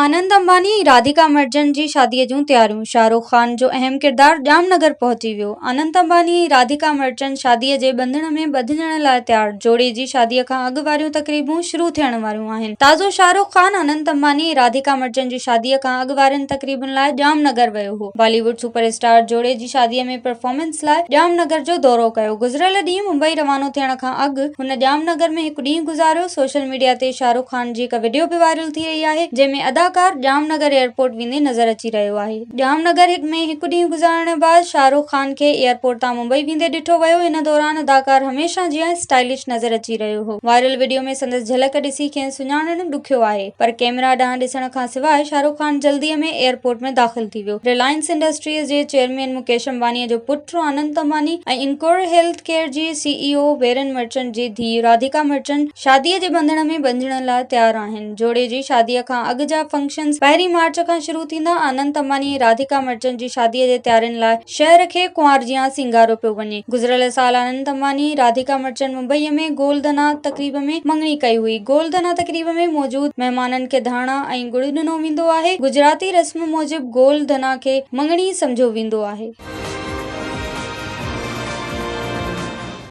آنند Ambani ۽ Radhika merchant جي شاديء جون تياريون، شاهه رخ خان جو اهم ڪردار ڄام نگر پهچي ويو. آنند امباني ۽ راڌيڪا مرچنٽ شاديء جي ٻنڌڻ ۾ ٻڌجڻ لاء تيار، جوڙي جي شاديء کان اڳ واريون تقريبون شروع ٿيڻ واريون آهن. تازو شاهه رخ خان آنند امباني ۽ راڌيڪا مرچنٽ جي شاديء کان اڳ وارين تقريبن لاء ڄام نگر ويو هو. بالي ووڊ سپر اسٽار جوڙي جي شاديء ۾ پرفارمنس لاء ڄام نگر جو دورو ڪيو. گذريل ڏينهن ممبئي روانو ٿيڻ کان اڳ هن ڄام نگر ۾ هڪ ڏينهن گذاريو. سوشل ميڊيا تي شاهه رخ خان جي هڪ وڊيو به وائرل ٿي رهي آهي، جنهن ۾ اداڪار ڄام نگر ايئرپورٽ ويندي نظر اچي رهيو آهي. ڄام نگر ۾ هڪ ڏينهن گذارڻ بعد شاهه رخ خان کي ايئرپورٽ تان ممبئي ويندي ڏٺو ويو. ان دوران اداڪار هميشه جيان اسٽائلش نظر اچي رهيو هو. وائرل وڊيو ۾ سندس جهلڪ ڏسي کين سڃاڻڻ ڏکيو آهي، پر ڪئميرا ڏانهن ڏسڻ کان سواء شاهه رخ خان جلدي ۾ ايئرپورٽ ۾ داخل ٿي ويو. رلائنس انڊسٽريز جي چيئرمين مڪيش امباني جو پٽ آنند امباني ۽ انڪور هيلٿ ڪيئر جي سي اي او ويرن مرچنٽ جي ڌيء راڌيڪا مرچنٽ شاديء جي ٻنڌڻ ۾ ٻنڌجڻ لاء تيار آهن. جوڙي جي شاديء کان اڳ جا فنڪشنز پهرين مارچ کان شروع ٿيندا. آنند امباني ۽ راڌيڪا مرچنٽ جي شاديء جي تيارين لاء شهر کي ڪنوار جيان سينگاريو پيو وڃي. گذريل سال آنند امباني ۽ راڌيڪا مرچنٽ ممبئيء ۾ گول ڌنا تقريب ۾ مڱڻي ڪئي هئي. گول ڌنا تقريب ۾ موجود مهمانن کي ڌاڻا ۽ ڳڙ ڏنو ويندو آهي. گجراتي رسم موجب گول ڌنا کي مڱڻي سمجهيو ويندو آهي.